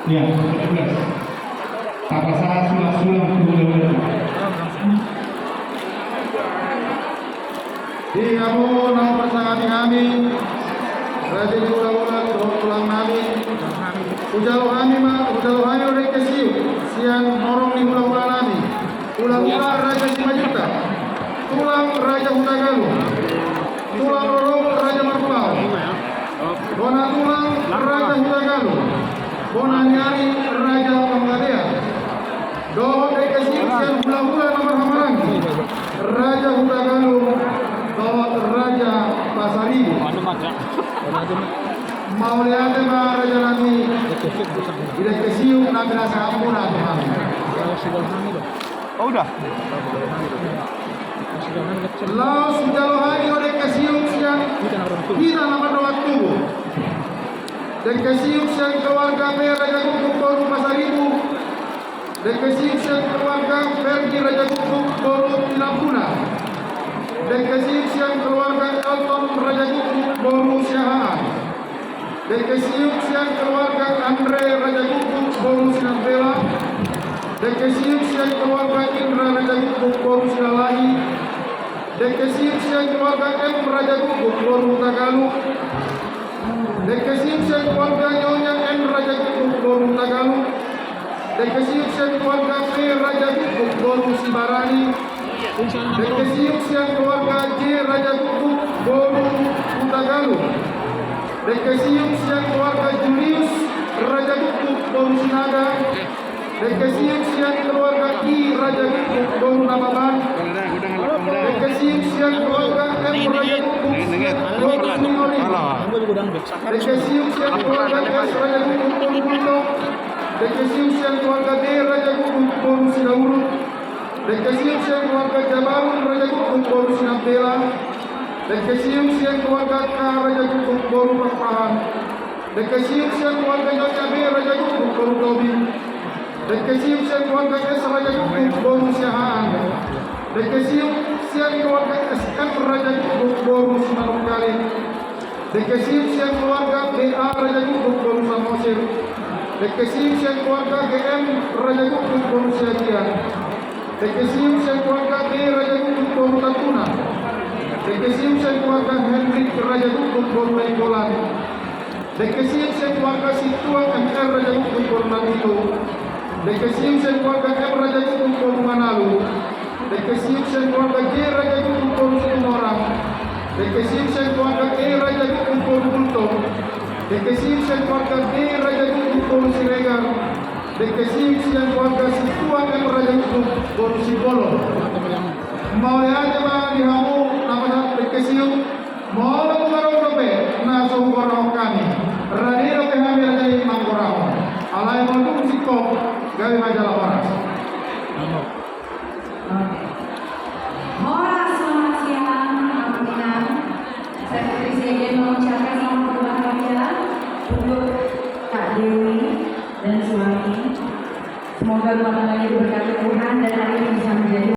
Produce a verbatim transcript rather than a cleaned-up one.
Ia, tugas. Tapasahat sulang-sulang tu hulahula. Di hamu na parsangap hami, raja ni hulahula, tulang nami. Hujalo hami ma, hujalo hami do dengke siuk sian horong ni hulahula nami. Hulahula Raja Simanjuntak, tulang Raja Hutagalung, tulang rorobot Raja Marpaung, bona tulang Raja Hutagalung, bona ni ari Raja Panggabean, dohot dengke siuk sian hulahula na marhahamaranggi, Raja Hutagalung dohot Raja Pasaribu. Mauliate ma raja nami, di dengke siuk na pinasahatmuna tu hami. Oh, udah. Laos hujalo hami do dengke siuk sian hita na mardongan tubu. Dengke siuk sian keluarga B Raja Gukguk boru Pasaribu. Dengke siuk sian keluarga Ferdi Raja Gukguk boru Tinambunan. Dengke siuk sian keluarga Elton Raja Gukguk boru Siahaan. Dengke siuk sian keluarga Andre Raja Gukguk boru Sinambela. Dengke siuk sian keluarga Indra Raja Gukguk boru Silalahi. Dengke siuk sian keluarga M Raja Gukguk boru Hutagalung. Dengke siuk sian keluarga Nyonya N Raja Gukguk boru Hutagalung. Dengke siuk sian keluarga P Raja Gukguk boru Sibarani. Dengke siuk sian keluarga J Raja Gukguk boru Hutagalung. Dengke siuk sian keluarga Julius Raja Gukguk boru Sinaga. Dengke siuk sian keluarga I Raja Gukguk boru Nababan. Dengke siuk sian keluarga M Raja Gukguk boru Siningorihun. Dengke siuk sian keluarga S Raja Gukguk boru Bultok. Dengke siuk sian keluarga D Raja Gukguk boru Sidauruk. Dengke siuk sian keluarga Jabarun Raja Gukguk boru Sinambela. Dengke siuk sian keluarga K Raja Gukguk boru Pakpahan. Dengke siuk sian keluarga Nyonya B Raja Gukguk boru Tobing. Dengke siuk sian keluarga S Raja Gukguk boru Siahaan. Dengke siuk sian keluarga S M Raja Gukguk boru Simanungkalit. Dengke siuk sian keluarga B A Raja Gukguk boru Samosir. Dengke siuk sian keluarga G M Raja Gukguk boru Siagian. Dengke siuk sian keluarga B Raja Gukguk boru Tatuna. Dengke siuk sian keluarga Henrik Raja Gukguk boru Nainggolan. Dengke siuk sian keluarga Sintua M R Raja Gukguk boru Nabito. Dengke siuk sian keluarga M Raja Gukguk boru Manalu. Dengke siuk sian keluarga J Raja Gukguk boru Situmorang. Dengke siuk sian keluarga E Raja Gukguk boru Bultok. Dengke siuk sian keluarga D Raja Gukguk boru Siregar. Dengke siuk sian keluarga Sintua M Raja Gukguk boru Simbolon. Mauliate ma di hamu na pasahat dengke siuk. Molo tung adong dope na so hugorahon hami, rade dope hami raja i manggorahon. Alai molo tung singkop, gabe ma jala horas. Horas, selamat siang, Aminan. Saya Putri Siagian mengucapkan selamat berbahagia untuk Kak Dewi dan suami. Semoga rumah tangganya diberkati Tuhan dan kalian bisa menjadi